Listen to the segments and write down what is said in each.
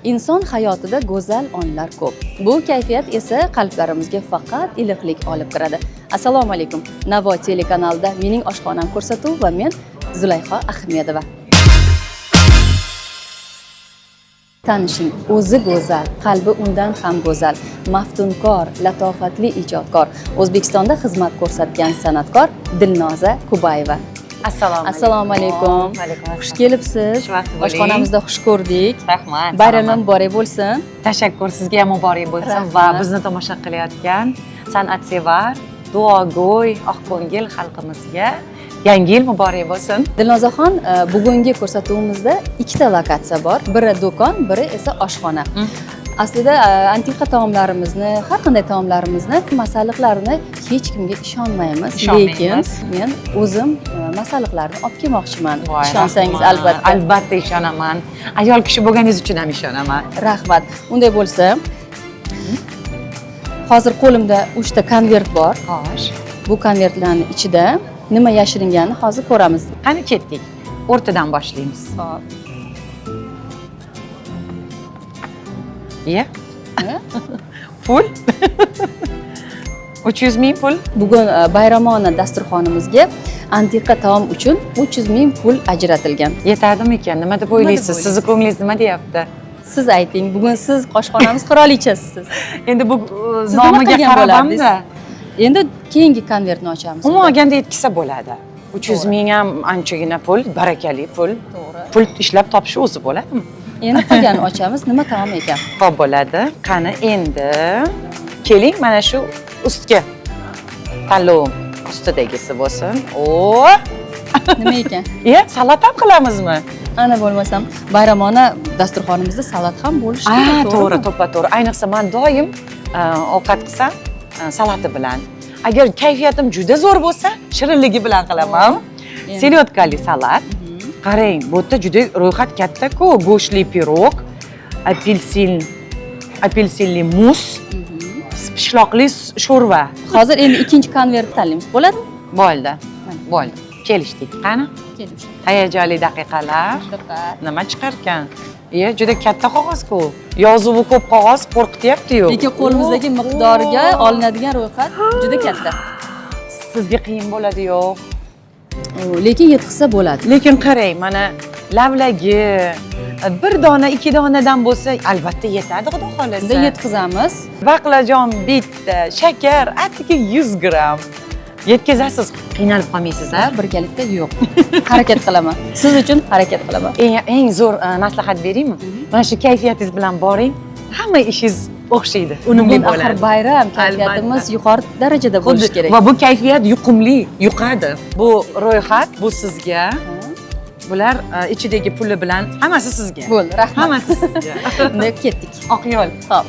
Inson hayotida go'zal onlar ko'p. Bu kayfiyat esa qalblarimizga faqat iliqlik olib kiradi. Assalomu alaykum. Navo telekanalida Mening oshxonam ko'rsatuvi va men Zulayho Ahmedova. Tanishing, o'zi go'zal, qalbi undan ham go'zal, maftunkor, latofatli ijodkor, O'zbekistonda xizmat ko'rsatgan san'atkor Dilnoza Kubayeva. Assalomu Assalomu alaykum. Alaykum assalom. Xush kelibsiz. Xushvaqt bo'ling. Oshxonamizda xush ko'rdik. Rahmat. Bayram salomat. muborak bo'lsin. Tashakkur, sizga ham muborak bo'lsin va Rahmat. bizni tomosha qilayotgan san'atsevar, duogo'y, oqko'ngil xalqimizga yangi yil muborak bo'lsin. Dilnozaxon, bugungi ko'rsatuvimizda ikkita lokatsiya bor. Biri do'kon, biri esa oshxona. Aslida antiqa taomlarimizni, har qanday taomlarimizni masalliqlarini hech kimga ishonmaymiz. Ishonmaymiz. Lekin men o'zim masalliqlarni olib kelmoqchiman. Voy, Ishonsangiz rahmat. albatta. Albatta ishonaman. Ayol kishi bo'lganingiz uchun ham ishonaman. Rahmat. Unday bo'lsa, hozir qo'limda 3 ta konvert bor. Xo'sh. Bu konvertlarning ichida nima yashiringanini hozir ko'ramiz. Qani ketdik. O'rtadan boshlaymiz. Hop. Iya. Ha? Pul. 300 ming pul. Bugun bayramona dasturxonimizga antiqa taom uchun 300 ming pul ajratilgan. Yetadimikan? Nima deb o'ylaysiz? o'ylaysiz? Sizni ko'nglingiz nima deyapti? Siz ayting, bugun siz oshxonamiz qirolichasisiz. Endi bu Siz nima nomiga qilgan qarab-hamda. bo'lardingiz? Endi keyingi konvertni ochamiz. Umuman olganda yetkazsa bo'ladi. 300 To'g'ri. ming ham anchagina pul, barakali pul. To'g'ri. Pul ishlab topish o'zi bo'ladimi? Endi qolganini ochamiz. Nima taom ekan? Xo'p bo'ladi. Qani endi keling mana shu ustga tanlovim ustidagisi bo'lsin. O! Nima ekan? Iya, salat ham qilamizmi? Ana bo'lmasam, bayramona dasturxonimizda salat ham bo'lishi A, kerak, to'g'ri, to'g'rimi? to'ppa to'g'ri. Ayniqsa men doim ovqat qilsam, salati bilan. Agar kayfiyatim juda zo'r bo'lsa, shirinligi bilan qilaman. Endi. Selyotkali salat. Mhm. Qarang, bu yerda juda ro'yxat katta-ku. Go'shtli pirog, apelsin, apelsinli mus, pishloqli sho'rva. Hozir endi ikkinchi konvert tanlaymiz. Bo'ladimi? Bo'ldi. Mana. Bo'ldi. Kelishdik. Qani? Keling. Hayajonli daqiqalar. Diqqat. Nima chiqarkan? Iya, juda katta qog'oz-ku. Yozuvi ko'p qog'oz qo'rqityapti-yu. Lekin qo'limizdagi miqdorga olinadigan ro'yxat juda katta. Sizga qiyin bo'ladi yo'q. Lekin yetkazsa bo'ladi. Lekin qarang, mana lavlagi bir dona, ikki donadan bo'lsa, albatta yetadi, Xudo xolasa. Unda yetkazamiz. Baqlajon bitta, shakar atigi 100 gramm. Yetkazasiz, qiynalib qolmaysiz, a? Birgalikda yo'q. Harakat qilaman. Siz uchun harakat qilaman. Eng zo'r maslahat beraymi? Mana shu kayfiyatingiz bilan boring, hamma ishingiz o'xshaydi, unumli Bugun axir bo'ladi. bayram, kayfiyatimiz Albatta. yuqori darajada bo'lishi Xuddi kerak. va bu kayfiyat yuqumli, yuqadi. Bu ro'yxat, bu sizga. Bular ichidagi puli bilan hammasi sizga. Bo'ldi, rahmat. Hammasi sizga. Unda ketdik. Oq yo'l. Xo'p.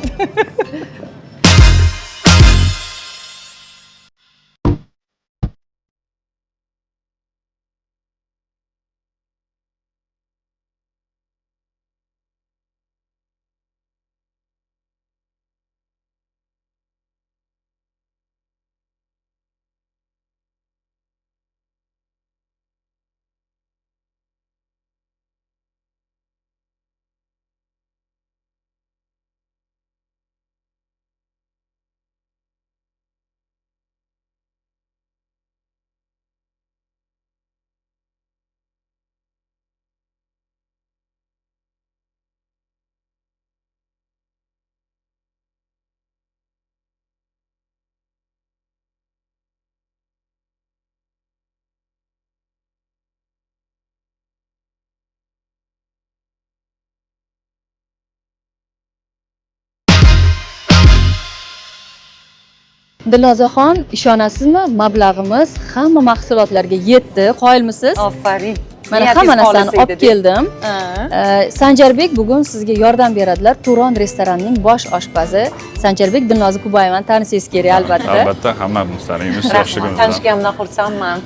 Dilnozaxon, ishonasizmi? Mablag'imiz hamma mahsulotlarga yetdi. Qoyilmisiz? Ofarin. Mana Niyatingiz hamma narsani xolis edi olib deb. keldim. Ha. Sanjarbek bugun sizga yordam beradilar. Turon restoranining bosh oshpazi Sanjarbek Dilnoza Kubayevani tanisangiz kerak albatta. Albatta, hammamiz taniymiz Rahmat. yoshligimizdan. Tanishganimdan xursandman.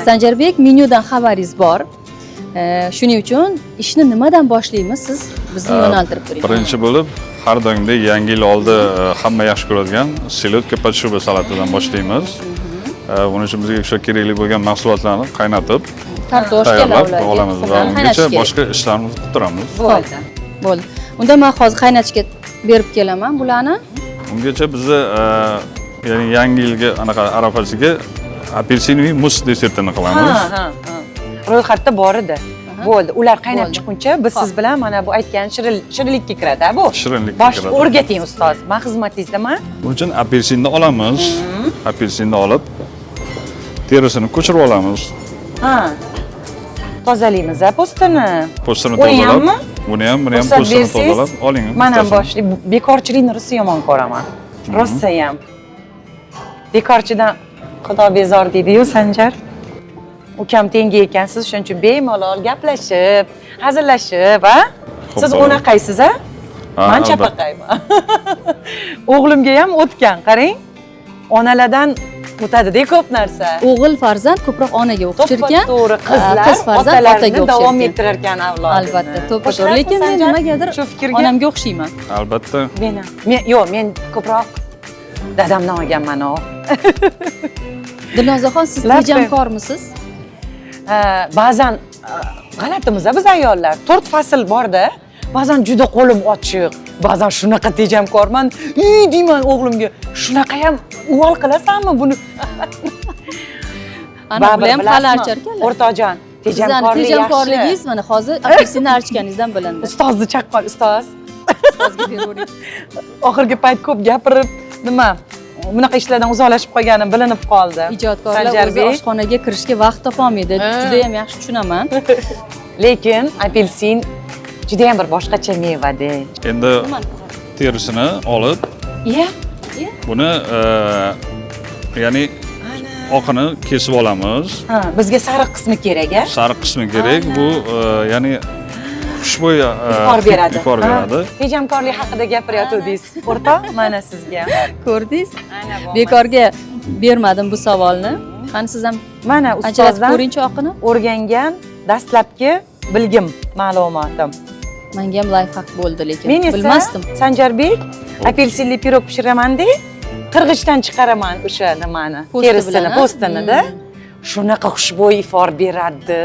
Sanjarbek, menyudan xabaringiz bor. Shuning uchun ishni nimadan boshlaymiz? Siz bizni yo'naltirib turing. Birinchi bo'lib har doimgidek yangi yil oldi hamma yaxshi ko'radigan selyotka под шубой salatidan boshlaymiz. Buning uchun bizga o'sha kerakli bo'lgan mahsulotlarni qaynatib, Kartoshka, tayyorlab lavlagi olamiz va tuxumdan ungacha qaynashi kerak. boshqa ishlarimizni qilib turamiz. Bo'ldi. Bo'ldi. Unda man hozir qaynatishga berib kelaman bularni. Ungacha bizni ya'ni yangi yilga anaqa arafasiga апельсиновый мусс desertini qilamiz. Ha, ha, ha. Ro'yxatda bor edi. Bo'ldi. Ular qaynab Bo'ldi. chiqquncha biz siz bilan mana bu aytgan shirinlikka kiradi, a bu? Shirinlikka Bosh kiradi. o'rgating ustoz. Men xizmatingizdaman. Buning uchun apelsinni olamiz. Apelsinni olib terisini ko'chirib olamiz. Ha. Tozalaymiz a po'stini. Po'stini Uni tozalab, hammi? buni ham Ruxsat po'stini bersangiz, tozalab oling. Man ham bittasini. boshli bekorchilikni rosa yomon ko'raman. Rosayam. Bekorchidan Xudo bezor deydi-yu Sanjar. Ukam tengi ekansiz, shuning uchun bemalol gaplashib, hazillashib, a? Xo'p, Siz bo'ladi. o'naqaysiz, a? Ha, Man albatta. chapaqayman. O'g'limga ham o'tgan, qarang. Onalardan o'tadi-da ko'p narsa. O'g'il farzand ko'proq onaga o'xshar ekan. To'g'ri, qizlar qiz farzand otaga otalarini o'xshar davom ekan. ettirar ekan avlodini. Albatta, to'ppa to'g'ri. Qo'shilasizmi, Lekin men Sanjar, nimagadir shu fikrga? onamga o'xshayman. Albatta. Men ham. Men yo'q, men ko'proq dadamdan olganman o. Dilnozaxon, siz Latta. tejamkormisiz? Ba'zan g'alatimiz biz ayollar. 4 fasl borda, ba'zan juda qo'lim ochiq, ba'zan shunaqa tejamkorman. "Ey" deyman o'g'limga, "Shunaqa ham uvol qilasanmi buni?" Ana Baribir bular ham hali bilasizmi, archar ekanlar. O'rtoqjon, Sizani tejamkorlik yaxshi. tejamkorligingiz mana hozir apelsinni archganingizdan bilindi. Ustozni chaqqon ustoz. Ustozga beravering. Oxirgi payt ko'p gapirib, nima, bunaqa ishlardan uzoqlashib qolganim bilinib qoldi. Ijodkorlar o'zi Sanjarbek. oshxonaga kirishga vaqt topolmaydi. Juda ham yaxshi tushunaman. Lekin apelsin juda ham bir boshqacha meva-da. Endi terisini olib, Iya. buni ya'ni oqini kesib olamiz. Ha, bizga sariq qismi kerak, a? Sariq qismi kerak. Bu ya'ni xushbo'y Ifor beradi. Ifor Ha, beradi. Tejamkorlik haqida gapirayotgandingiz. O'rtoq, mana sizga. Ko'rdingiz? Ana bu. Bekorga bermadim bu savolni. Qani siz ham Mana ajratib ustozdan ko'ringchi oqini. o'rgangan dastlabki bilgim, ma'lumotim. Menga ham лайфхак bo'ldi lekin Men esa bilmasdim. Sanjarbek apelsinli pirog pishiraman-da, qirg'ichdan chiqaraman o'sha nimani, Po'sti terisini, bilan, a? po'stinida. Shunaqa xushbo'y ifor beradi.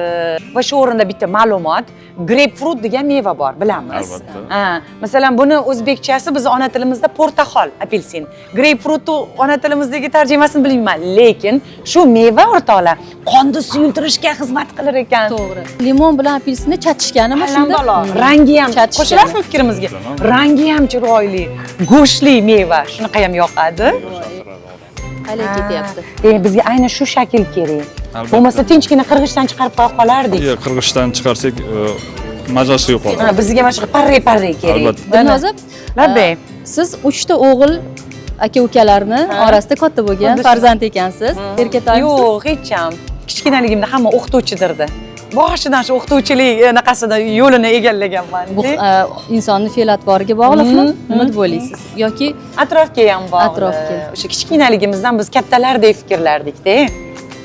Va shu o'rinda bitta ma'lumot, greypfrut degan meva bor, bilamiz. Albatta. Ha, masalan, buni o'zbekchasi biz ona tilimizda portaxol, apelsin. Greypfrutni ona tilimizdagi tarjimasini bilmayman, lekin shu meva o'rtoqlar qonni suyultirishga xizmat qilar ekan. To'g'ri. Limon bilan apelsinni chatishganimi shunda? Balo, rangi ham Chatishgani. Qo'shilasizmi fikrimizga? Tamam. Rangi ham chiroyli, go'shtli meva, shunaqa ham yoqadi. Qalay ketyapti. Demak, bizga aynan shu shakl kerak. Albatta. Bo'lmasa tinchgina qirg'ichdan chiqarib qo'ya qolardik. Yo'q, qirg'ichdan chiqarsak mazasi yo'qoladi. Ha, bizga mana shunaqa parre-parre kerak. Albatta. Dilnoza, Labbay. siz 3 ta o'g'il aka ukalarni orasida katta bo'lgan Xuddi shu. farzand ekansiz. Erkatoymisiz? Yo'q, hech ham. Kichkinaligimda hamma o'qituvchidirdi. Boshidan shu o'qituvchilik anaqasini yo'lini egallaganman. Bu insonni fe'l-atvoriga bog'liqmi? Nima deb o'ylaysiz? Yoki Atrofga ham bog'liq. Atrofga. O'sha kichkinaligimizdan biz kattalardek fikrlardikda.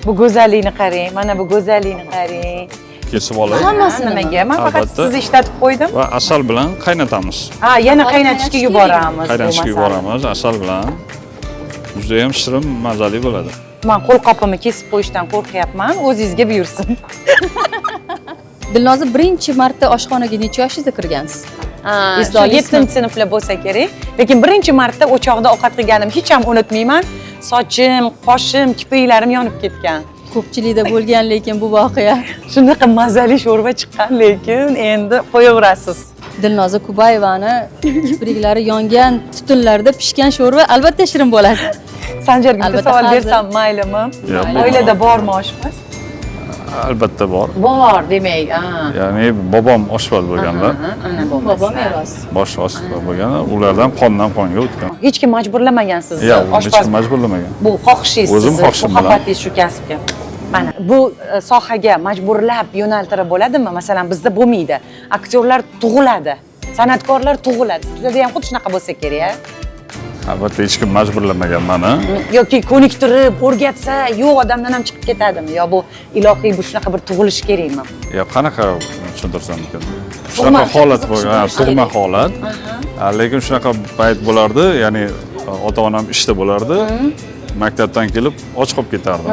Bu go'zallikni qarang, mana bu go'zallikni qarang. Kesib olib Hammasini nimaga? Men faqat Albatta. sizni ishlatib qo'ydim. va asal bilan qaynatamiz. Ha, yana Hozir qaynatishga qaynatishga yuboramiz. bu Qaynatishga masalani. yuboramiz asal bilan. Juda ham shirin, mazali bo'ladi. Men qo'lqopimni kesib qo'yishdan qo'rqyapman. O'zingizga buyursin. Dilnoza, birinchi marta oshxonaga necha yoshingizda kirgansiz? Shu Esla olasizmi? 7-sinflar bo'lsa kerak. Lekin birinchi marta o'choqda ovqat qilganim hech ham unutmayman. Sochim, qoshim, kipriklarim yonib ketgan. Ko'pchilikda bo'lgan lekin bu voqea. Shunaqa mazali sho'rva chiqqan, lekin endi qo'yaverasiz. Dilnoza Kubayevani kipriklari yongan tutunlarda pishgan sho'rva albatta shirin bo'ladi. Sanjarga bitta Albatta, savol hazil. bersam maylimi? Yo'q, Oilada bormi oshpaz? Albatta bor. Bor, demak. Ha. Ya'ni bobom oshpaz bo'lganlar. Ana bo'lmasa. Bobo meros. Bosh oshpaz bo'lgan, ulardan qondan qonga o'tgan. Hech kim majburlamagan sizni Yo'q, hech oshpaz. kim majburlamagan. Bu xohishingiz, O'zim sizni, xohishim bilan. muhabbatingiz shu kasbga. Mana bu sohaga majburlab yo'naltirib bo'ladimi? Masalan, bizda bo'lmaydi. Aktyorlar tug'iladi, san'atkorlar tug'iladi. Sizlarda ham xuddi shunaqa bo'lsa kerak, a? Albatta hech kim majburlamagan mani. Yoki ko'niktirib, o'rgatsa, yo'q odamdan ham chiqib ketadimi? Yo bu ilohiy bu shunaqa bir tug'ilish kerakmi? Yo, qanaqa tushuntirsam ekan? Tug'ma. Shunaqa holat bo'lgan, ha, Qiziqish tug'ma kerak. holat. Ha, lekin shunaqa payt bo'lardi, ya'ni ota-onam ishda bo'lardi. Maktabdan kelib och qolib ketardim.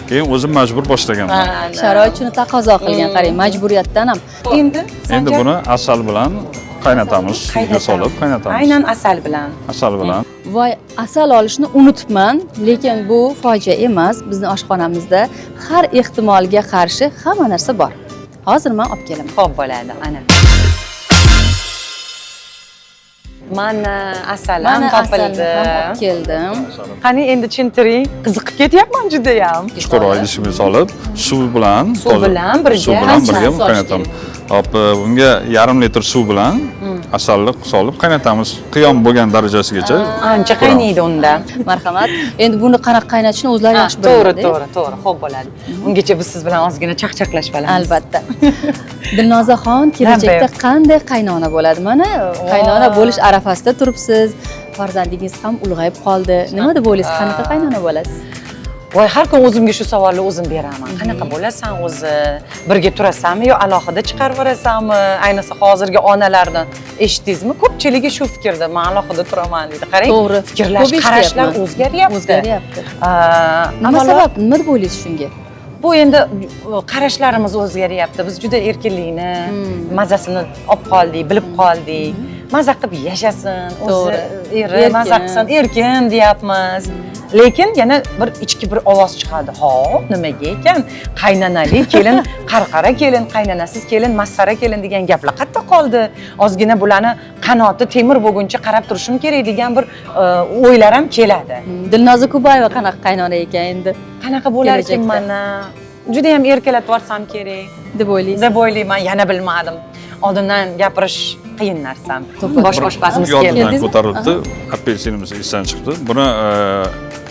Keyin o'zim majbur boshlaganman. Sharoit shuni taqozo qilgan, qarang, majburiyatdan ham. Endi Endi buni asal bilan Qaynatamiz, suvga solib qaynatamiz. Aynan asal bilan. Asal bilan. Voy, asal olishni unutibman, lekin bu fojia emas. Bizni oshxonamizda har ehtimolga qarshi hamma narsa bor. Hozir men olib kelaman. Xo'p bo'ladi, ana. Mana asal ham Mana asalni topildi. ham olib keldim. Qani endi tushuntiring. Qiziqib ketyapman judayam. Chuqurroq idishga solib, suv bilan Suv bilan birga. Suv bilan Qancha birga solish qaynatamiz. Hop, bunga yarim litr suv bilan asalni solib qaynatamiz. Qiyom bo'lgan darajasigacha. Ancha qaynaydi unda. Marhamat. Endi buni qanaqa qaynatishni o'zlari Ha, yaxshi to'g'ri, biladi. to'g'ri, to'g'ri. Xo'p bo'ladi. Ungacha biz siz bilan ozgina chaqchaqlashib olamiz. Albatta. Dilnozaxon kelajakda qanday qaynona bo'ladi? Mana qaynona bo'lish arafasida turibsiz. Farzandingiz ham ulg'ayib qoldi. Nima deb o'ylaysiz? Qanaqa qaynona bo'lasiz? Voy, har kun o'zimga shu savolni o'zim beraman. Qanaqa bo'lasan o'zi? Birga turasanmi yo alohida chiqarib yuborasanmi? Ayniqsa hozirgi onalarni eshitdingizmi? Ko'pchiligi shu fikrda, men alohida turaman deydi. Qarang, To'g'ri. fikrlash, Ko'p qarashlar eshityapman. o'zgaryapti. O'zgaryapti. Nima Avvalo- sabab? Nima deb o'ylaysiz shunga? Bu endi qarashlarimiz o'zgaryapti. Biz juda erkinlikni, mazasini olib qoldik, bilib qoldik. Maza qilib yashasin, o'zi To'g'ri. eri Erkin. maza qilsin, erkin deyapmiz. Lekin yana bir ichki bir ovoz chiqadi. Ho, nimaga ekan? Qaynonali kelin, qarqara kelin, qaynonasiz kelin, masxara kelin degan gaplar qayerda qoldi? Ozgina bularni qanoti temir bo'lguncha qarab turishim kerak degan bir o'ylar ham keladi. Dilnoza Kubayeva qanaqa qaynona ekan endi Qanaqa bo'lar ekan Kelajakda. mana? Juda ham erkalatib yuborsam kerak deb o'ylaysiz? deb o'ylayman, yana bilmadim. Oldindan gapirish qiyin narsa. To'ppa. Bosh oshpazimiz keldi. Yodidan Keldingizmi? ko'tarilibdi, apelsinimiz esdan chiqdi. Buni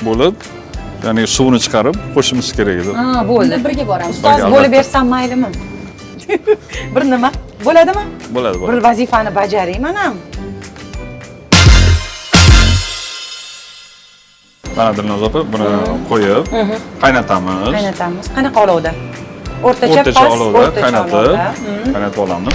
bo'lib, ya'ni suvini chiqarib qo'shimiz kerak edi. Ha, bo'ldi. Unda birga boramiz. Ustoz Albatta. bo'lib bersam maylimi? Bir nima? Bo'ladimi? Bo'ladi, Bir bo'ladi. vazifani bajaring mana. Mana Dilnoza opa, buni qo'yib qaynatamiz. Qaynatamiz. Qanaqa olovda? O'rtacha O'rtacha past, olovda o'rtacha qaynatib, olovda. qaynatib olamiz.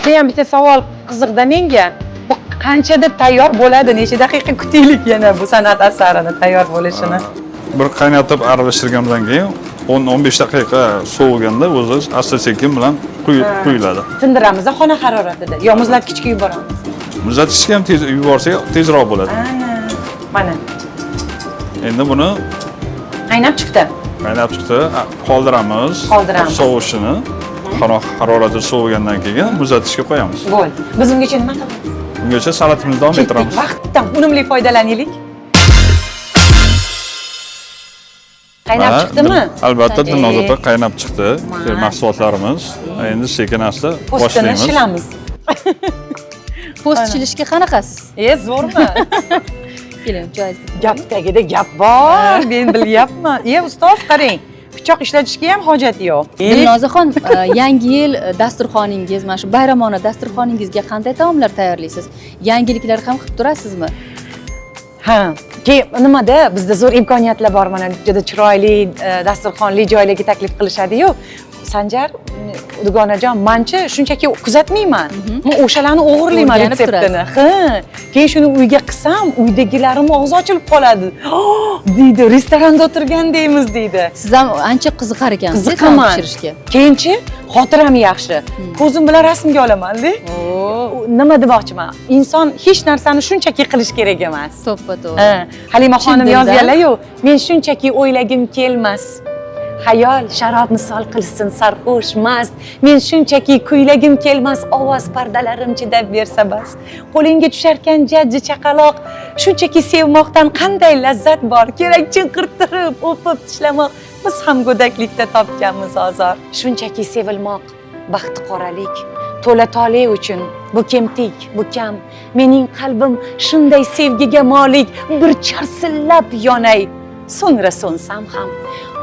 Bu ham bitta savol qiziqda menga. Bu qanchada tayyor bo'ladi? Necha daqiqa kutaylik yana bu san'at asarini tayyor bo'lishini? Bir qaynatib aralashtirgandan keyin 10-15 daqiqa sovuganda o'zi asta-sekin bilan quyiladi. Tindiramiz xona haroratida yo muzlatgichga yuboramiz. Muzlatgichga ham tez yuborsak tezroq bo'ladi. Ana, mana Endi buni qaynab chiqdi. qaynab chiqdi, qoldiramiz. Qoldiramiz. Sovishini. Harorati sovigandan keyin muzlatgichga qo'yamiz. Bo'ldi. Biz ungacha nima qilamiz? Ungacha salatimizni davom Ketdik. ettiramiz. Vaqtdan unumli foydalanaylik. Qaynab Mana, chiqdimi? Albatta Dilnoza opa Ee, qaynab chiqdi. Mana. Mahsulotlarimiz. Endi sekin asta Postini boshlaymiz. shilamiz. Post shilishga qanaqasiz? E, zo'rmi? Keling, joyingizga. Gap tagida gap bor, men bilyapman. E, ustoz qarang, pichoq ishlatishga ham hojat yo'q. Dilnozaxon, yangi yil dasturxoningiz, mana shu bayramona dasturxoningizga qanday taomlar tayyorlaysiz? Yangiliklar ham qilib turasizmi? Ha, keyin nimada bizda zo'r imkoniyatlar bor, mana juda chiroyli dasturxonli joylarga taklif qilishadi-yu. Sanjar, Dugonajon, manchi shunchaki kuzatmayman. Men o'shalarni o'g'irlayman O'rganib retseptini. Ha, keyin shuni uyga qilsam, uydagilarim og'zi ochilib qoladi. "Oh!" deydi, restoranda o'tirgandaymiz deydi. Siz ham ancha qiziqar ekansiz taom Qiziqaman. pishirishga. Keyinchi xotiram yaxshi. Ko'zim bilan rasmga olaman-da. Nima demoqchiman? Inson hech narsani shunchaki qilish kerak emas. To'ppa to'g'ri. Ha, Halima Chin xonim dildan. yozganlar-yu, men shunchaki o'ylagim kelmas. Xayol sharob misol qilsin sarxush mast. Men shunchaki kuylagim kelmas, ovoz pardalarim chidab bersa bas. Qo'lingga tusharkan jajji chaqaloq, shunchaki sevmoqdan qanday lazzat bor. Kerak chinqirtirib, o'pib tishlamoq. Biz ham go'daklikda topganmiz ozor. Shunchaki sevilmoq baxti qoralik. To'la tole uchun bu kemtik, bu kam. Mening qalbim shunday sevgiga molik, bir charsillab yonay. So'ngra so'nsam ham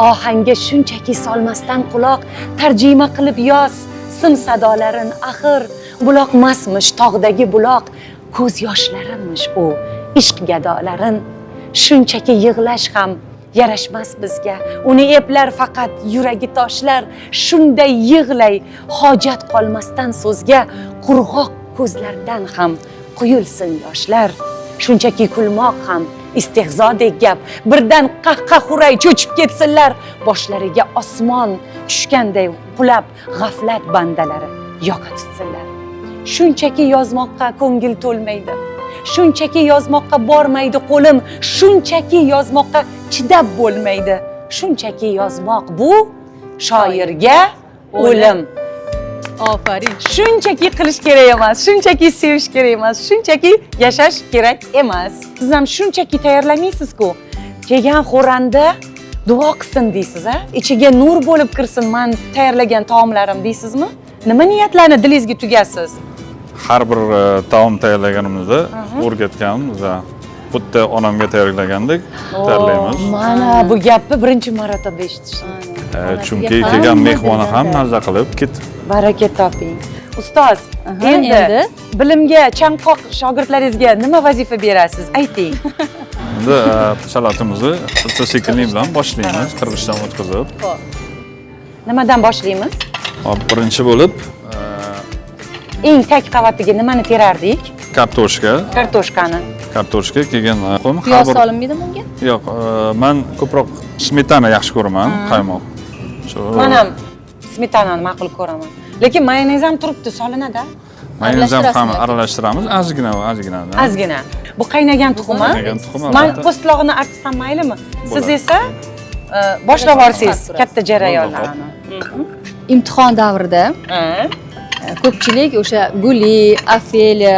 ohangga shunchaki solmasdan quloq, tarjima qilib yoz sim sadolarin axir. Buloqmasmish tog'dagi buloq, ko'z yoshlarimmish u ishq gadolarin. Shunchaki yig'lash ham Yarashmas bizga. Uni eplar faqat yuragi toshlar. Shunday yig'lay, hojat qolmasdan so'zga, qurg'oq ko'zlardan ham quyilsin yoshlar. Shunchaki kulmoq ham istehzodek gap. Birdan qahqahuray cho'chib ketsinlar. Boshlariga osmon tushganday qulab, g'aflat bandalari yoqa tutsinlar. Shunchaki yozmoqqa ko'ngil to'lmaydi. Shunchaki yozmoqqa bormaydi qo'lim. Shunchaki yozmoqqa chidab bo'lmaydi. Shunchaki yozmoq bu shoirga o'lim. Ofarin. Shunchaki qilish kerak emas, shunchaki sevish kerak emas, shunchaki yashash kerak emas. Siz ham shunchaki tayyorlamaysiz-ku. Kelgan xo'randa duo qilsin deysiz, a? Ichiga nur bo'lib kirsin man tayyorlagan taomlarim deysizmi? Nima niyatlarni dilingizga tugasiz? Har bir taom tayyorlaganimizda o'rgatganmiz. Xuddi onamga tayyorlagandek tayyorlaymiz. Mana bu gapni birinchi marotaba eshitishim. Chunki kelgan mehmoni ham mazza qilib ketib Baraka toping. Ustoz, endi, endi? bilimga chanqoq shogirdlaringizga nima vazifa berasiz? Ayting. Endi salatimizni bitta sekinlik bilan boshlaymiz, qirg'ichdan o'tkazib. Nimadan boshlaymiz? Hop, birinchi bo'lib Eng tag qavatiga nimani terardik? Kartoshka, Kartoshkani. Kartoshka, keyin tuxum. Har Piyoz bir solinmaydimi unga? Yo'q, man ko'proq smetana yaxshi ko'raman, qaymoq. Shu Man ham smetanani ma'qul ko'raman. Lekin mayonez ham turibdi, solinadi. Mayonez ham Aralashtirasizmi? Aralashtiramiz, ozgina, ozgina. Ozgina. Bu qaynagan tuxum, a? Qaynagan tuxum, Man albatta. po'stlog'ini artsam maylimi? Siz Bo'ladi. esa boshlab yuborsangiz Turasiz. katta jarayonlarni. Imtihon davrida ko'pchilik o'sha Guli, Ofeliya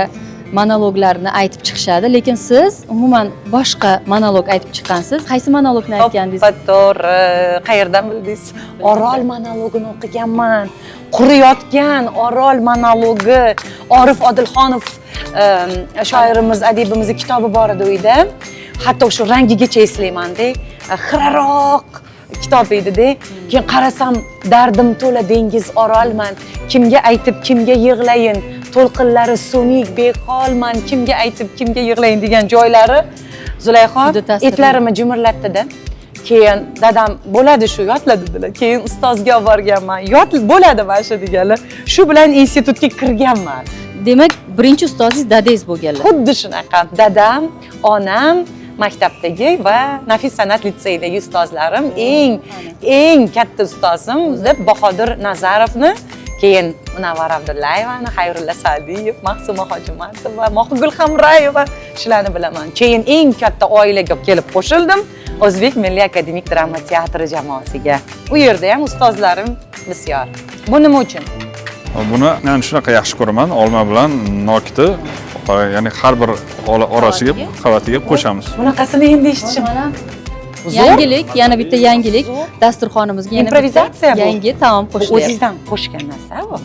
monologlarini aytib chiqishadi, lekin siz umuman boshqa monolog aytib chiqqansiz. Qaysi monologni aytgandingiz? To'g'ri, qayerdan bildingiz? Orol monologini o'qiganman. Quriyotgan Orol monologi. Orif Odilxonov shoirimiz, adibimizni kitobi bor edi uyda. Hatto shu rangigacha eslayman-da. Xiraroq kitob edi-da. Keyin qarasam, dardim to'la dengiz orolman. Kimga aytib, kimga yig'layin? To'lqinlari so'nik beholman. Kimga aytib, kimga yig'layin degan joylari Zulayho Juda ta'sirli. etlarimni jimirlatdi-da. Keyin dadam bo'ladi shu yodla dedilar. Keyin ustozga olib borganman. Yod bo'ladi mana shu deganlar. Shu bilan institutga kirganman. Demak, birinchi ustozingiz dadangiz bo'lganlar. Xuddi shunaqa. Dadam, onam, maktabdagi va Nafis san'at litseyidagi ustozlarim, eng eng katta ustozim deb Bahodir Nazarovni, keyin Munavvar Abdullayevani, Xayrulla Sa'diyev, Ma'suma Hojimatova, Mohigul Hamrayeva, shularni bilaman. Keyin eng katta oilaga kelib qo'shildim. O'zbek Milliy akademik drama teatri jamoasiga. U yerda ham ustozlarim bisyor. Bu nima uchun? Buni men shunaqa yaxshi ko'raman, olma bilan nokni, ya'ni har bir orasiga, qavatiga qo'shamiz. Bunaqasini endi eshitishim. Mana Zo'r. yangilik, yana bitta yangilik. Dasturxonimizga yana bitta Improvizatsiya bu. yangi taom Bu qo'shilyapti. o'zingizdan qo'shgan narsa bu.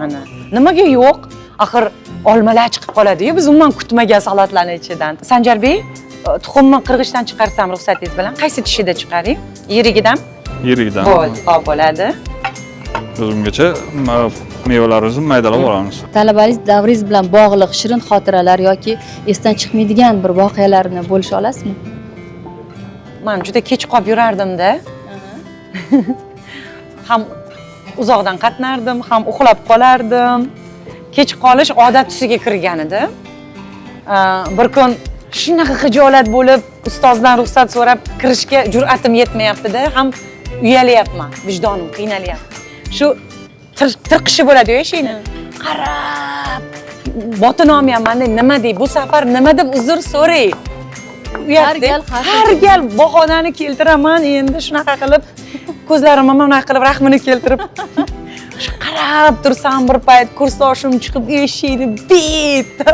Ana. Nimaga yo'q? Axir olmalar chiqib qoladi-yu, biz umuman kutmagan salatlarni ichidan. Sanjarbey, tuxumni qirg'ichdan chiqarsam ruxsatingiz bilan, qaysi tishida chiqaring? Yirigidan? Yirigidan. Bo'ldi, hop bo'ladi. Biz ungacha mevalarimizni maydalab olamiz. Talabalik davringiz bilan bog'liq shirin xotiralar yoki esdan chiqmaydigan bir voqealarni bo'lisha olasizmi? Man juda kech qolib yurardim-da. Ham uzoqdan qatnardim, ham uxlab qolardim. Kech qolish odat tusiga kirgan edi. Bir kun shunaqa xijolat bo'lib, ustozdan ruxsat so'rab kirishga jur'atim yetmayapti-da, ham uyalyapman, vijdonim qiynalyapti. Shu tirqishi bo'ladi-yu eshikni. Qarab, botinolmayapman-da, nima dey, bu safar nima deb uzr so'ray? Uyat Har deb. gal har Har gal bahonani keltiraman, endi shunaqa qilib ko'zlarimni mana bunaqa qilib rahmini keltirib shu qarab tursam, bir payt kursdoshim chiqib eshikni bitta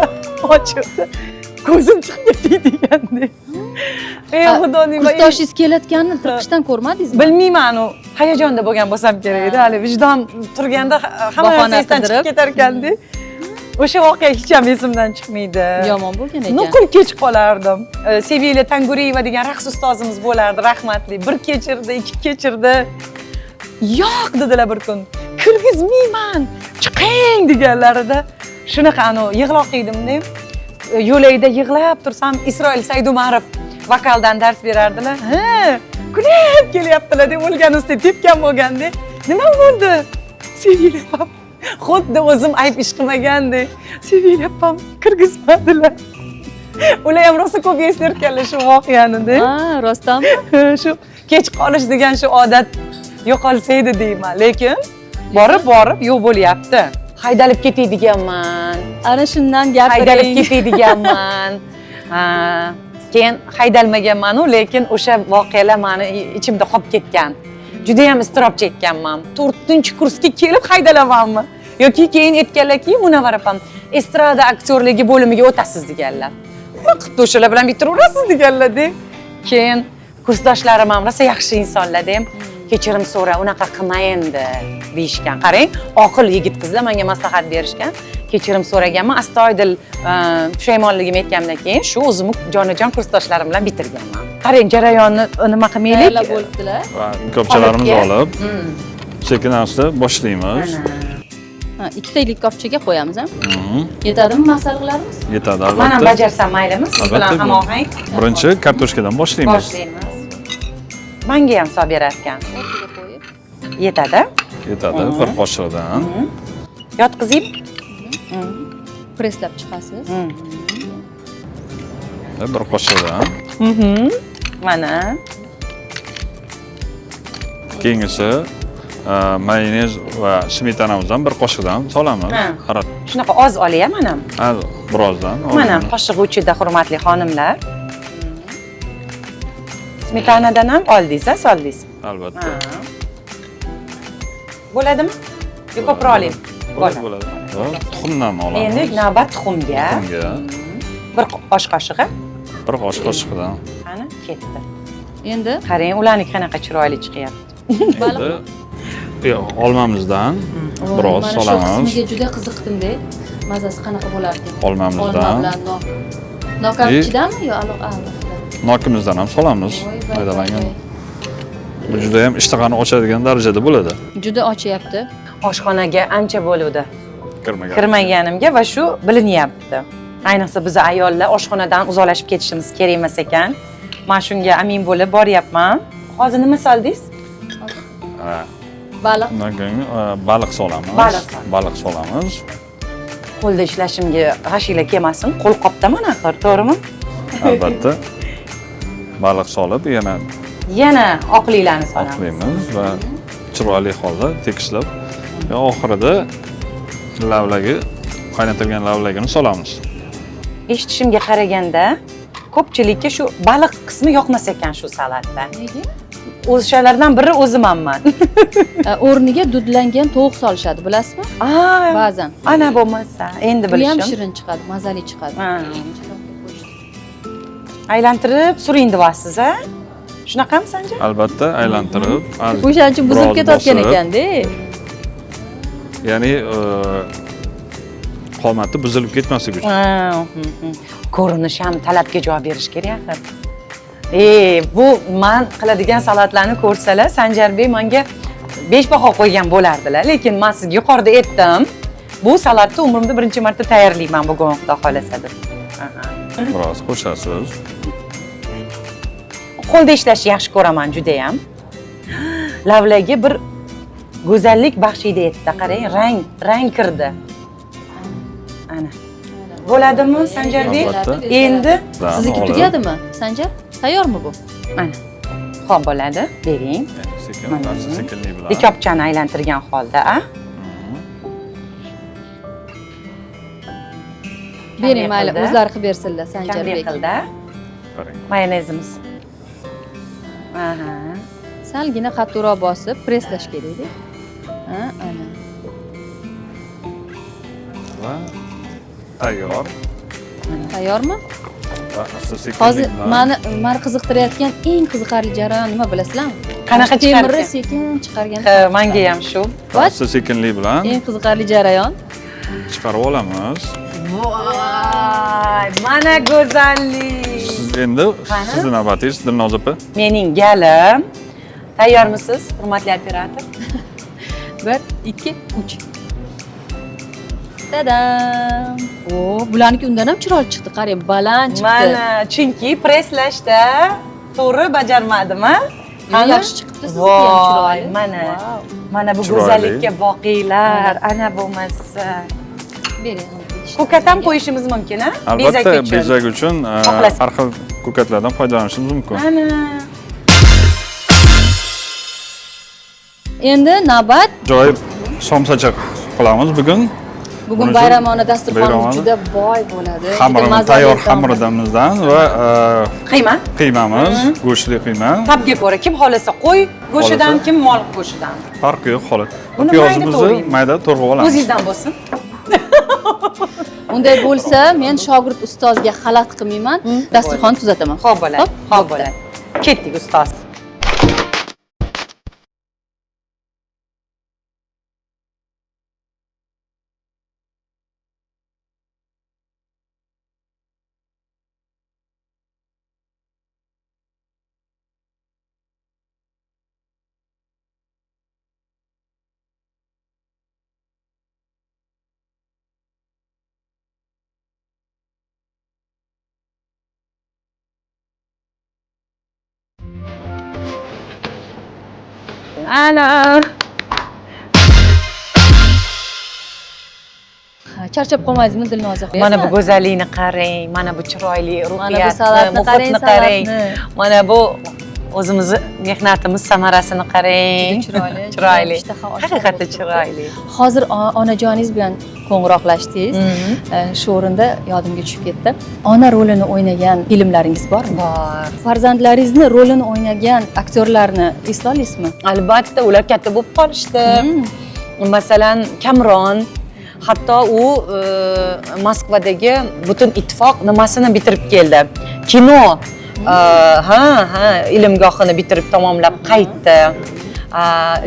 ochibdi, ko'zim chiqib ketdi degandek. Ey xudo, nima? Kursdoshingiz kelayotganini tirqishdan ko'rmadingizmi? Bilmayman, u hayajonda bo'lgan bo'lsam kerak edi, hali vijdon turganda hamma Bahona narsa esdan chiqib qidirib. ketar ekanda. O'sha voqea hech ham esimdan chiqmaydi. Yomon bo'lgan ekan. Nuqul kech qolardim. Sevila Tanguriyeva degan raqs ustozimiz bo'lardi, rahmatli. Bir kechirdi, ikki kechirdi. Yo'q dedilar bir kun. Kirgizmayman, chiqing deganlarida shunaqa anu yig'loq edimda. Yo'lakda yig'lab tursam, Isroil Saydumarov Vokaldan dars berardilar. Ha, kulib kelyaptilar deb o'lgan ustiga tepgan bo'lganda, nima bo'ldi? Sevil opam xuddi o'zim ayb ish qilmagandek, Sevil opam kirgizmadilar. Ular ham rosa ko'p eslarkanlar shu voqeani-da. Ha, rostdanmi? Shu kech qolish degan shu odat yo'qolsa edi deyman, lekin borib borib yo'q bo'lyapti. Haydalib ketadiganman. Ana shundan gapiring. Haydalib ketadiganman. Ha, keyin haydalmaganmanu, lekin o'sha voqealar mani ichimda qolib ketgan. Judayam iztirob chekkanman. 4-kursga kelib haydalamanmi? Yoki keyin aytganlarki, Munavvar opam estrada aktyorligi bo'limiga o'tasiz deganlar. Nima qilibdi o'shalar bilan bitiraverasiz deganlar-da. Keyin kursdoshlarim ham rosa yaxshi insonlar-da, kechirim so'ra, unaqa qilma endi deyishgan. Qarang, oqil yigit qizlar menga maslahat berishgan. Kechirim so'raganman, astoydil pushaymonligimni aytganimdan keyin shu o'zimni jonajon kursdoshlarim bilan bitirganman. Qarang, jarayonni nima qilmaylik? Tayyorlab bo'libdilar. Va likopchalarimizni Olib olib, sekin asta boshlaymiz. Ha, ikkita likopchaga qo'yamiz, ha? Yetadimi masalliqlarimiz? Yetadi Man ham albatta. bajarsam maylimi? Siz bilan Albatta. hamohang. Birinchi kartoshkadan boshlaymiz. Boshlaymiz. Menga ham solib berar ekan. O'rtaga qo'yib. Yetadi. Yetadi bir qoshiqdan. Yotqizaymi? Presslab chiqasiz. Bir qoshiqdan. Mana. Keyingisi mayonez va smetanamizdan bir qoshiqdan solamiz. Ha. Xarat. Shunaqa oz olay mana. Ha, birozdan. Mana ozgina. qoshiq uchida, hurmatli xonimlar. Smetanadan ham oldingiz, a, soldingiz. Albatta. Bo'ladimi? Yo, ko'proq olaymi? Bo'ladi, bo'ladi. Va tuxumdan olamiz. Endi navbat tuxumga. Tuxumga Bir osh qoshiqi. bir osh qoshiqidan. Qani, ketdi. Endi Qarang, ularniki qanaqa chiroyli chiqyapti. Endi yo'q, olmamizdan biroz mana shu solamiz. qismiga juda qiziqdim-da. Mazasi qanaqa bo'larkan? Olmamizdan. Olma bilan nok. Nok ham ichidami yo alohida? Nokimizdan ham solamiz. Voy, voy, Maydalangan. voy. Bu juda ham ishtahani ochadigan darajada bo'ladi. Juda ochyapti. Oshxonaga ancha bo'luvdi. Kirmagan. Kirmaganimga va shu bilinyapti. Ayniqsa biz ayollar oshxonadan uzoqlashib ketishimiz kerak emas ekan. Men shunga amin bo'lib boryapman. Hozir nima soldingiz? Ha. Baliq. Undan keyin baliq solamiz. Baliq solamiz. Baliq solamiz. Qo'lda ishlashimga g'ashinglar kelmasin. Qo'l qopdaman axir, to'g'rimi? Albatta. Baliq solib yana Yana oqliklarni solamiz. oqlaymiz va chiroyli holda tekislab va oxirida lavlagi, qaynatilgan lavlagini solamiz. Eshitishimga qaraganda ko'pchilikka shu baliq qismi yoqmas ekan shu salatda. Nega? O'shalardan biri o'zim hamman. O'rniga dudlangan tovuq solishadi, bilasizmi? Aa, Ba'zan. Ana bo'lmasa, endi Bu ham bilishim. shirin chiqadi, mazali chiqadi. Ha. Aylantirib suring deyapsiz, a? Shunaqami, Sanjar? Albatta, aylantirib, O'shaning uchun buzilib biroz ketayotgan bosib, ekanda. Ya'ni qomati buzilib ketmasligi uchun. Ha, Ko'rinish ham talabga javob berish kerak axir. Bu man qiladigan salatlarni ko'rsalar, Sanjarbek menga 5 baho qo'ygan bo'lardilar, lekin men sizga yuqorida aytdim. Bu salatni umrimda birinchi marta tayyorlayman bugun, Xudo xolasa deb. Aha. Biroz qo'shasiz. Qo'lda ishlashni yaxshi ko'raman judayam. Lavlagi bir go'zallik baxshida etdi. Qarang, rang kirdi. Ana. Bo'ladimi, Sanjarbek? Albatta. Endi sizniki Olib. tugadimi, Sanjar? Tayyormi bu? Mana. Xo'p, bo'ladi. Bering. Sekin, Mana. asta sekinlik bilan. Likopchani aylantirgan holda, a? Bering, mayli, qildi. o'zlari qilib bersinlar, Kamlik Sanjarbek. qildi. Qarang. Mayonezimiz. Aha. Salgina qattiqroq bosib presslash kerakda. Ha, ana. Va tayyor. Tayyormi? Va asta sekinlik Hozir bilan. mani qiziqtirayotgan eng qiziqarli jarayon nima bilasizlarmi? Qanaqa Temirni chiqarkan? sekin chiqargan. Ha, manga ham shu. Va Asta sekinlik bilan eng qiziqarli jarayon. chiqarib olamiz. Voy, mana go'zallik. Siz endi Qani? sizni navbatingiz, Dilnoz opa. Mening galim. Tayyormisiz, hurmatli operator? 1 2 3. Tadam! O, bularniki undan ham chiroyli chiqdi. Qarang, baland chiqdi. Mana, chunki presslashda to'g'ri bajarmadim, a? Yaxshi chiqibdi, sizniki ham Voy, chiroyli. mana. Vau. Mana bu Chiroyli. go'zallikka boqinglar. Ana bo'lmasa. Bering. Ko'kat ham qo'yishimiz mumkin, a? Albatta, uchun. bezak uchun Xohlasak. har xil ko'katlardan foydalanishimiz mumkin. Ana. Endi navbat Ajoyib somsacha qilamiz bugun. bugun Buning uchun bayramona dasturxonimiz bayramona juda boy bo'ladi. Juda Xamirimiz mazali tayyor taomlar. xamirimizdan va Qiyma. qiymamiz, go'shtli qiyma. Tabga ko'ra kim xohlasa qo'y go'shidan, Xohlasa. kim mol go'shidan. Farqi yo'q holat. Buni mayda Piyozimizni to'g'raymiz. mayda to'g'rab olamiz. O'zingizdan bo'lsin. Unday bo'lsa, men shogird ustozga xalaqit qilmayman, dasturxonni tuzataman. Xo'p bo'ladi. Xo'p bo'ladi. Ketdik ustoz. Ana. Charchab qolmaysizmi, Dilnoza? Mana bu go'zallikni qarang, mana bu chiroyli Mana bu ruhiyatni, salatni qarang, muhitni qarang. salatni. Mana bu o'zimizni mehnatimiz samarasini qarang. Juda chiroyli, Chiroyli. juda ishtaha ochiq Haqiqatda bo'lib turibdi. chiroyli. Hozir onajoningiz bilan qo'ng'iroqlashdingiz. Shu o'rinda yodimga tushib ketdi. Ona rolini o'ynagan filmlaringiz bormi? Bor. Farzandlaringizni rolini o'ynagan aktyorlarni eslolaysizmi? Albatta, ular katta bo'lib qolishdi. Masalan, Kamron hatto u Moskvadagi butun ittifoq nimasini bitirib keldi. Kino ha, ha, ilmgohini bitirib tamomlab qaytdi.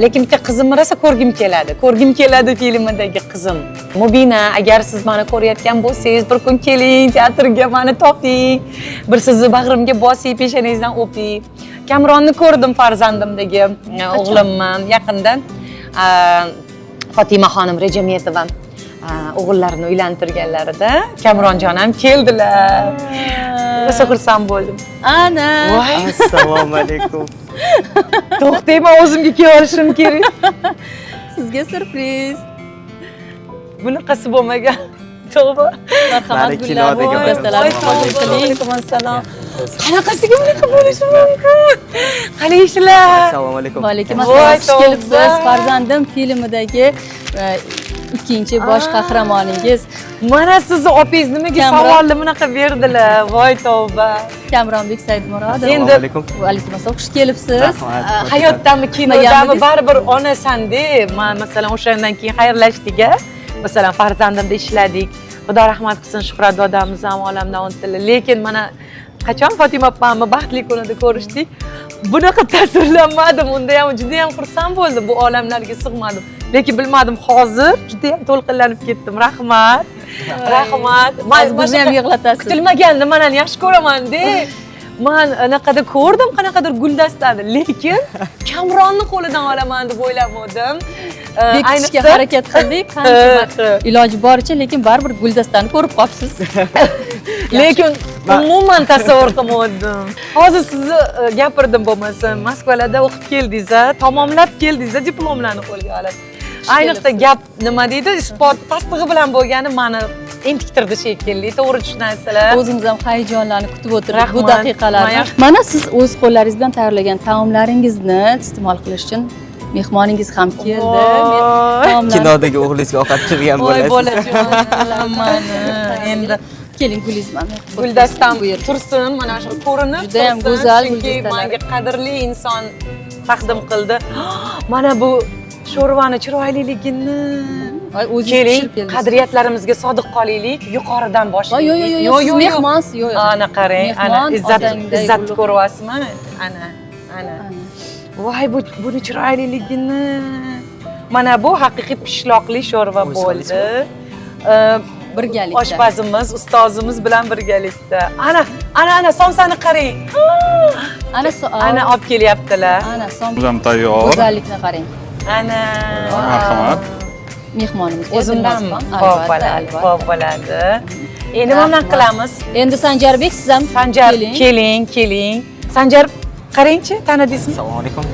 Lekin bitta qizimni rosa ko'rgim keladi. Ko'rgim keladi filmidagi qizim. Mubina, agar siz meni ko'rayotgan bo'lsangiz, bir kun keling, teatrga meni toping. Bir sizni bag'rimga bosing, peshonangizdan o'ping. Kamronni ko'rdim farzandimdagi o'g'limni yaqinda. Fotima xonim Rejametova o'g'illarini uylantirganlarida Kamronjon ham keldilar. Rosa xursand bo'ldim. Ana. Voy, Assalomu alaykum. to'xtang, men o'zimga kelib olishim kerak. Sizga syurpriz. Bunaqasi bo'lmagan. Tavba. Marhamat, Mani gullar, kinodagi guldastalarini Voy, qabul tavba. qiling. Alaykum assalom. Qanaqasiga bunaqa bo'lishi mumkin? Qalay ishlar? Assalomu alaykum. Va alaykum Voy, assalom. Xush tavba. kelibsiz. Farzandim filmidagi ikkinchi bosh qahramoningiz Mana sizni opingiz nimaga Kamron. savolni bunaqa berdilar? Voy tavba. Kamronbek Saidmurodov. Endi- Assalomu alaykum. Va alaykum assalom. Xush kelibsiz. Rahmat. Hayotdami, kinodami Kutmaganmidingiz? baribir onasan-da. Man masalan o'shandan keyin xayrlashdik-a. Masalan, farzandimda ishladik. Xudo rahmat qilsin, Shuhrat dodamiz ham olamdan o'tdilar. Lekin mana qachon Fotima opamni baxtli kunida ko'rishdik, bunaqa ta'sirlanmadim. Unda ham juda ham xursand bo'ldim. Bu olamlarga sig'madim. Lekin bilmadim, hozir juda ham to'lqinlanib ketdim. Rahmat. Rahmat. Man Hozir bizni ham yig'latasiz. Kutilmagan nimalarni yaxshi ko'raman-da. Man anaqada ko'rdim, qanaqadir guldastani, lekin Kamronni qo'lidan olaman deb o'ylamovdim. Bekitishga harakat qildik, qancha iloji boricha, lekin baribir guldastani ko'rib qolibsiz. Lekin umuman tasavvur qilmadim. Hozir sizni gapirdim bo'lmasa, Moskvalarda o'qib keldingiz, tamomlab keldingiz, diplomlarni qo'lga olib. Ayniqsa gap nima deydi, isbot tasdig'i bilan bo'lgani meni entiktirdi shekilli, to'g'ri tushunasizlar. O'zimiz ham hayajonlanib kutib o'tirdik bu Rahmat. daqiqalarni. Mana siz o'z qo'llaringiz bilan tayyorlagan taomlaringizni iste'mol qilish uchun mehmoningiz ham keldi. Voy. Kinodagi o'g'lingizga ovqat pishirgan Voy bo'lasiz. bolajonim, mani endi Keling, gulingiz mana. guldastam Bu yerda. tursin, mana shu ko'rinib Juda ham tursin, go'zal chunki guldastalar. menga qadrli inson taqdim qildi. Mana bu sho'rvani chiroyliligini. Voy, o'zingiz Keling, pishirib keldingiz. qadriyatlarimizga sodiq qolaylik, yuqoridan boshlaylik. Voy, yo'q, yo'q, yo'q, siz mehmonsiz, yo'q, yo'q. Ana qarang, ana Mehmon izzat, otangday izzatni ulug'. ko'ryapsizmi? Ana, ana. Voy, bu buni chiroyliligini. Mana bu haqiqiy pishloqli sho'rva O'zi bo'ldi. Birgalikda. Oshpazimiz, ustozimiz bilan birgalikda. Ana, ana, ana somsani qarang. Ana Ana olib kelyaptilar. Ana som Biz ham tayyor. go'zallikni qarang. Ana. Marhamat. Mehmonimizga O'zimdan Dilnozaxon, bob albatta, bo'ladi, albatta. bob bo'ladi. Endi nima Rahmat. qilamiz? Endi Sanjarbek, siz ham Sanjar, keling. Keling, keling. Sanjar, qarangchi, tanidingizmi? Assalomu alaykum.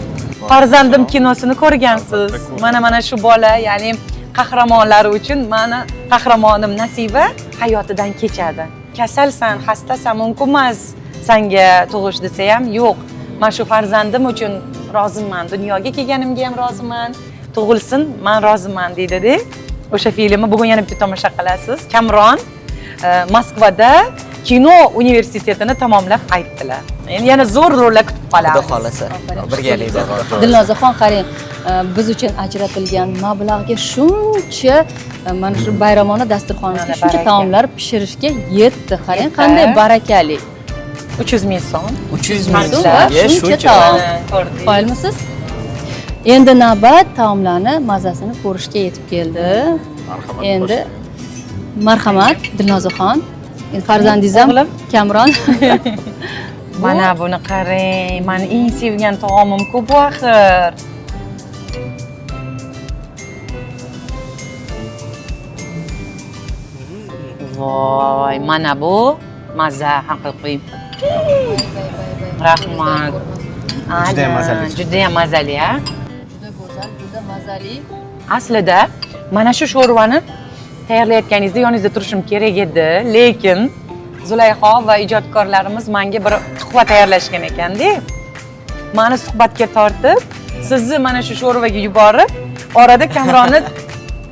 Farzandim kinosini ko'rgansiz. Albatta ko'rdim. Mana shu bola, ya'ni qahramonlari uchun mani qahramonim Nasiba hayotidan kechadi. Kasalsan, xastasan, mumkin emas sanga tug'ish desa ham, yo'q. Men shu farzandim uchun roziman. Dunyoga kelganimga ham roziman. Tug'ilsin, men roziman deydi-da. O'sha filmni bugun yana bitta tomosha qilasiz. Kamron Moskvada kino universitetini tamomlab qaytdilar. Endi yana zo'r rollar kutib qolamiz. Xudo xohlasa birgalikda. Dilnozaxon, qarang, biz uchun ajratilgan mablag'ga shuncha mana shu bayramona dasturxonimizga Mana shuncha baraka. taomlar pishirishga yetdi. Qarang, Yetdi. qanday barakali. 300 ming so'm. 300 ming So'm va so'mga shuncha shuncha. taom. Mana, ko'rdingiz. Qoyilmisiz? Endi navbat taomlarni mazasini ko'rishga yetib keldi. Marhamat. Endi marhamat, Dilnozaxon. Endi farzandingiz ham O'g'lim. Kamron. Mana buni qarang, mani eng sevgan taomim-ku bu axir. Voy, mana bu maza haqiqiy. Rahmat. Judayam mazali. Judayam mazali, a? Juda go'zal, juda mazali. Aslida mana shu sho'rvani tayyorlayotganingizda yoningizda turishim kerak edi, lekin Zulayho va ijodkorlarimiz menga bir tuhfa tayyorlashgan ekanda. Mani suhbatga tortib, sizni mana shu sho'rvaga yuborib, orada Kamronni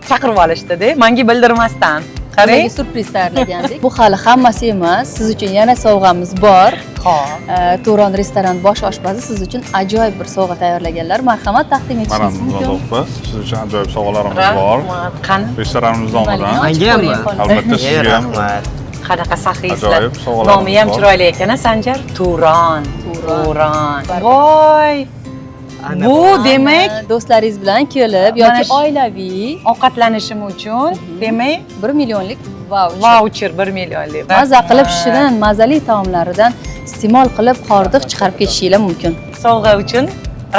chaqirib olishdi-da, menga bildirmasdan. Qarang. Ularga syurpriz tayyorlagandik. Bu hali hammasi emas. Siz uchun yana sovg'amiz bor. Xo'p. Turon restoran bosh oshpazi siz uchun ajoyib bir sovg'a tayyorlaganlar. Marhamat, taqdim Mana etishingiz mumkin. Dilnoza opa, siz uchun ajoyib sovg'alarimiz bor. Rahmat. Qani? Restoranimiz nomidan. Nimaligini ochib Mangami? ko'ring, xonim. Albatta Ey, sizga ham. rahmat. Qanaqa saxiysizlar. Ajoyib sovg'alarimiz Nomi ham bor. chiroyli ekan, a, Sanjar? Turon. Turon. Turon. Voy. Ana Bu demak Ana, do'stlaringiz bilan kelib Mana yoki shu- oilaviy ovqatlanishim uchun demak 1 millionlik vaucher. Vaucher 1 millionlik. Maza qilib shirin, mazali taomlaridan iste'mol qilib hordiq chiqarib ketishinglar mumkin. Sovg'a uchun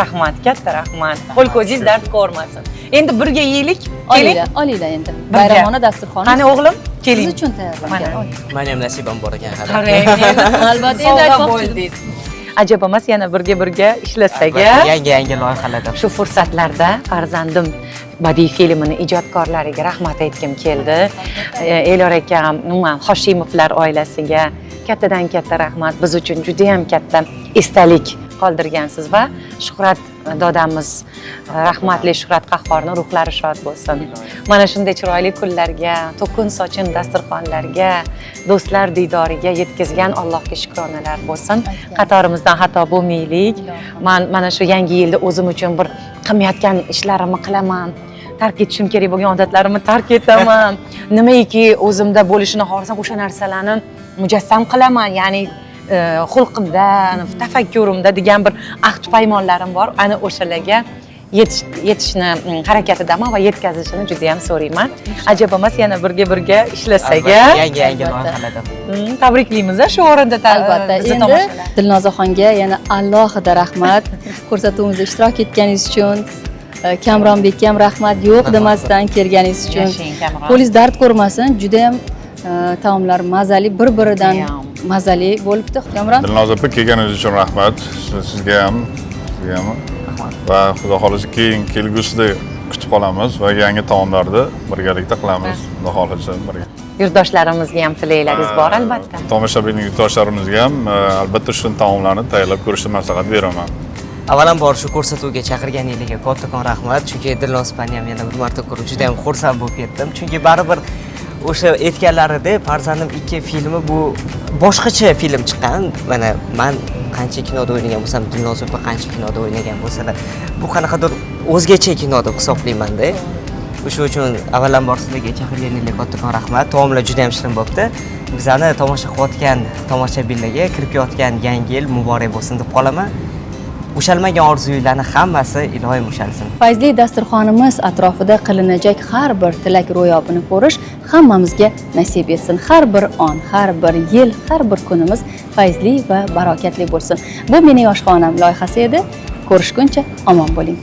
rahmat, katta rahmat. Qo'l ko'zingiz dard ko'rmasin. Endi birga yeylik. Keling. Olinglar, olinglar endi. Birga. Bayramona dasturxoni Qani o'g'lim, keling. siz uchun tayyorlangan. Mana. Oling. Mani ham nasibam bor ekan hali. Qarang, endi Albatta, endi sovg'a aytmoqchi bo'ldingiz. Ajab emas, yana birga ishlasak, Albatta, a? yangi yangi loyihalarda. Shu fursatlarda Farzandim badiiy filmini ijodkorlariga rahmat aytgim keldi. Elyor akam, umuman Hoshimovlar oilasiga kattadan katta rahmat. Biz uchun juda ham katta esdalik qoldirgansiz va Shuhrat dodamiz, rahmatli Shuhrat Qahhorni ruhlari shod bo'lsin. Mana shunday chiroyli kunlarga, to'kin sochin dasturxonlarga, do'stlar diydoriga yetkazgan Allohga shukronalar bo'lsin. Qatorimizdan xato bo'lmaylik. Man mana shu yangi yilda o'zim uchun bir qilmayotgan ishlarimni qilaman. Tark etishim kerak bo'lgan odatlarimni tark etaman. Nimaiki o'zimda bo'lishini xohlasam, o'sha narsalarni mujassam qilaman. Ya'ni xulqimda, tafakkurimda degan bir ahd paymonlarim bor. Ana o'shalarga yetishni harakatidaman va yetkazishini juda ham so'rayman. Ajab emas, yana birga ishlasak, a? Albatta, yangi yangi Albatta. loyihalarda. Tabriklaymiz shu o'rinda Albatta. bizni Endi tomoshalar. Dilnozaxonga yana alohida rahmat ko'rsatuvimizda ishtirok etganingiz uchun. Kamronbekka ham rahmat yo'q demasdan kelganingiz uchun. Yashang, Kamron. Qo'lingiz dard ko'rmasin, juda ham taomlar mazali, bir-biridan Judayam. mazali bo'libdi. Kamron, Dilnoza opa, kelganingiz uchun rahmat. Sizga ham, sizga ham. Va xudo xohlasa keyin kelgusida kutib qolamiz va yangi taomlarni birgalikda qilamiz. Xudo xohlasa birga. Yurtdoshlarimizga ham tilaklaringiz bor albatta. Tomoshabin yurtdoshlarimizga ham albatta shu taomlarni tayyorlab ko'rishni maslahat beraman. Avvalambor shu ko'rsatuvga chaqirganingizga kattakon rahmat, chunki Dilnoz opani ham yana bir marta ko'rib juda ham xursand bo'lib ketdim. Chunki baribir o'sha aytganlaridek Farzandim 2 filmi bu boshqacha film chiqqan. Mana men qancha kinoda o'ynagan bo'lsam, Dilnoz opa qancha kinoda o'ynagan bo'lsalar, bu qanaqadir o'zgacha kino deb hisoblayman-da. O'sha uchun avvalambor sizlarga chaqirganingizga kattakon rahmat. Taomlar juda ham shirin bo'libdi. Bizani tomosha qilayotgan tomoshabinlarga kirib kelayotgan yangi yil muborak bo'lsin deb qolaman. Ushalmagan orzularni hammasi iloyim ushalsin. Fayzli dasturxonimiz atrofida qilinajak har bir tilak ro'yobini ko'rish hammamizga nasib etsin. Har bir on, har bir yil, har bir kunimiz fayzli va barokatli bo'lsin. Bu mening oshxonam loyihasi edi. Ko'rishguncha omon bo'ling.